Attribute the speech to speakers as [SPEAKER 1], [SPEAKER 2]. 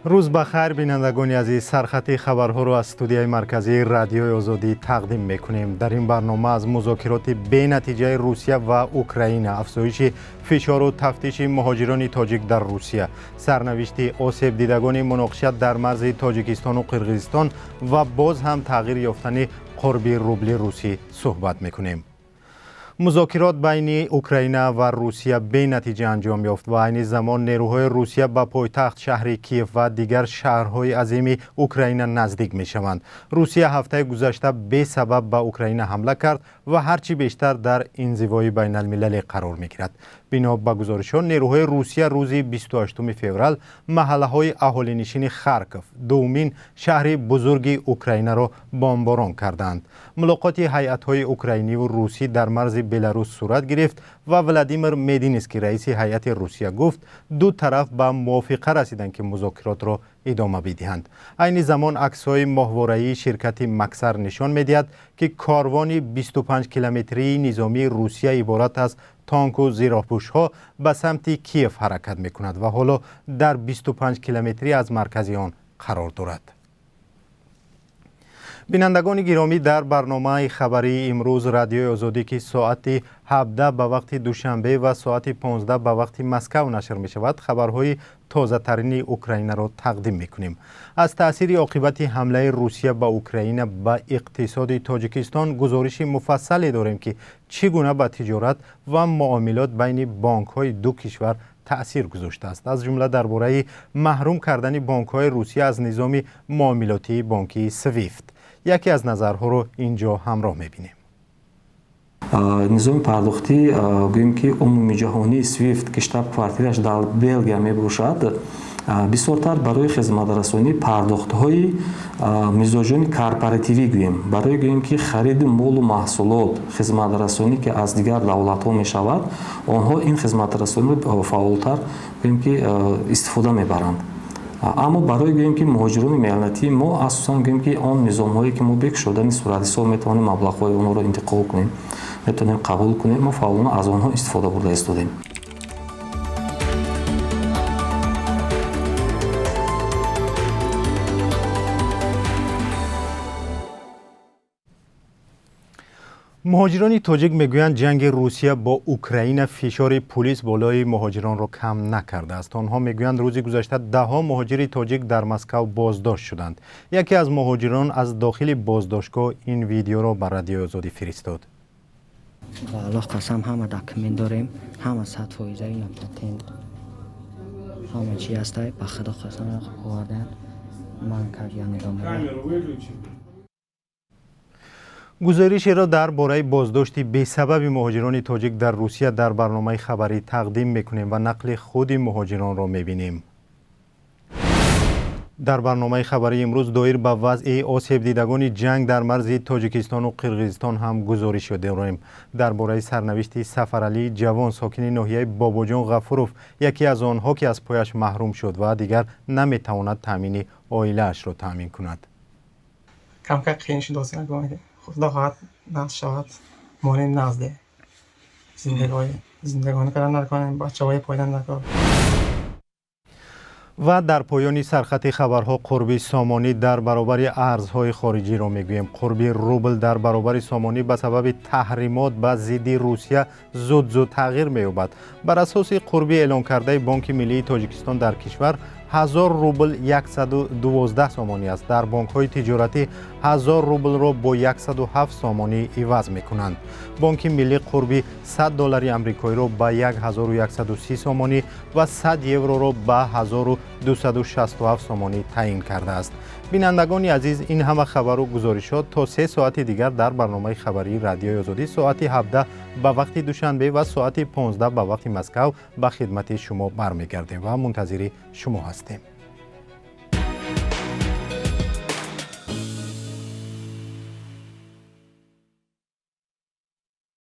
[SPEAKER 1] Рӯз ба хайр, бинандагони азиз. Сархати хабарҳоро аз студияи марказии Радиои Озодӣ тақдим мекунем. Дар ин барнома аз музокироти бенатиҷаи Русия ва Украина, афзоиши фишору тафтиши муҳоҷирони тоҷик дар Русия, сарнавишти осебдидагони муноқиша дар марзи Тоҷикистону Қирғизистон ва боз ҳам тағйир ёфтани қурби рубли русӣ суҳбат мекунем. Музокирот байни Украина ва Русия бенатиҷа анҷом ёфт ва айни замон нерӯҳои Русия ба пойтахт шаҳри Киев ва дигар шаҳрҳои азими Украина наздик мешаванд. Русия ҳафтаи гузашта бесабаб ба Украина ҳамла кард ва ҳарчи бештар дар инзивои байналмилалӣ қарор мегирад. Бино ба гузоришҳо, нерӯҳои Русия рӯзи 28 феврал маҳаллаҳои аҳолинишини Харков, дуввумин шаҳри бузурги Украинаро бомборон карданд. Мулоқоти ҳайатҳои украиниву русӣ дар марзи Беларус сурат гирифт ва Владимир Мединский, раиси ҳайати Русия, гуфт, ду тараф ба мувофиқа расиданд, ки музокиротро идома бидиҳанд. Айни замон аксҳои моҳвораии ширкати Максар нишон медиҳад, ки корвони 25 километрии низомии Русия иборат аз танку зироҳпӯшҳо ба самти Киев ҳаракат мекунад ва ҳоло дар 25 километрӣ аз маркази он қарор дорад. Бинандагони гиромӣ, дар барномаи хабарии имрӯз Радиои Озодӣ, ки соати 17 ба вақти Душанбе ва соати 15 ба вақти Москав нашр мешавад, хабарҳои тозатарини Украинаро тақдим мекунем. Аз таъсири оқибати ҳамлаи Русия ба Украина ба иқтисоди Тоҷикистон гузориши муфассале дорем, ки чӣ гуна ба тиҷорат ва муомилот байни бонкҳои ду кишвар таъсир гузоштааст, аз ҷумла дар бораи маҳрум кардани бонкҳои Русия аз низоми муомилотии бонкии Свифт. Яке аз назарҳоро ин ҷо ҳамроҳ мебинем.
[SPEAKER 2] Низоми пардохтӣ, гӯем ки умумиҷаҳонии Свифт, ки штаб-квартираш дар Белгия мебошад, бисёртар барои хизматрасонии пардохтҳои мизоҷони корпоративӣ, гӯем, барои, гӯем ки, хариди молу маҳсулот, хизматрасонӣ, ки аз дигар давлатҳо мешавад, онҳо ин хизматрасониро фаъолтар, гӯем ки, истифода мебаранд. Аммо барои, гӯем ки, муҳоҷирони меҳнатии мо асосан, гӯем ки, он низомҳое ки мо бе кушодани суратҳисоб метавонем маблағҳои онҳоро интиқол кунем, метавонем қабул кунем, мо фаъолона аз онҳо истифода бурда истодем.
[SPEAKER 1] Муҳоҷирони тоҷик мегӯянд, ҷанги Русия бо Украина фишори пулис болои муҳоҷиронро кам накардааст. Онҳо мегӯянд, рӯзи гузашта даҳҳо муҳоҷири тоҷик дар Москав боздошт шуданд. Яке аз муҳоҷирон аз дохили боздоштгоҳ ин видеоро ба Радиои Озодӣ фиристод.
[SPEAKER 3] Ба Аллоҳ қасам, ҳама документ дорем, ҳама 100%, ина патент, ҳама чи ҳастай. Ба Худо қасам, овардан ман как я нигоҳ.
[SPEAKER 1] Гузоришеро дар бораи боздошти бесабаби муҳоҷирони тоҷик дар Русия дар барномаи хабарӣ тақдим мекунем ва нақли худи муҳоҷиронро мебинем. Дар барномаи хабарии имрӯз доир ба вазъи осебдидагони ҷанг дар марзи Тоҷикистону Қирғизистон ҳам гузориш дорем. Дар бораи сарнавишти Сафаралии ҷавон, сокини ноҳияи Бобоҷон Ғафуров, яке аз онҳо, ки аз пояш маҳрум шуд ва дигар наметавонад таъмини оилаашро таъмин кунад.
[SPEAKER 4] Камкак қиин шуд. Худо хоҳад, нағз шавад, монем нағзде зиндагонӣ кардан наконем, бачаҳои пойдан накор.
[SPEAKER 1] Ва дар поёни сархати хабарҳо қурби сомонӣ дар баробари арзҳои хориҷиро мегӯем. Қурби рубл дар баробари сомонӣ ба сабаби таҳримот ба зидди Русия зуд-зуд тағйир меёбад. Бар асоси қурби эълонкардаи Бонки миллии Тоҷикистон, дар кишвар 1000 рубл 112 сомонӣ аст. Дар бонкҳои тиҷоратӣ 1000 рублро бо 107 сомонӣ иваз мекунанд. Бонки миллӣ қурби 100 доллари амрикоиро ба 1130 сомонӣ ва 100 евроро ба 1267 сомонӣ таъин кардааст. Бинандагони азиз, ин ҳама хабару гузоришот то 3 соати дигар дар барномаи хабарии Радиои Озодӣ соати 17 ба вақти Душанбе ва соати 15 ба вақти Москав ба хидмати шумо бармегардем ва мунтазири шумо ҳастем.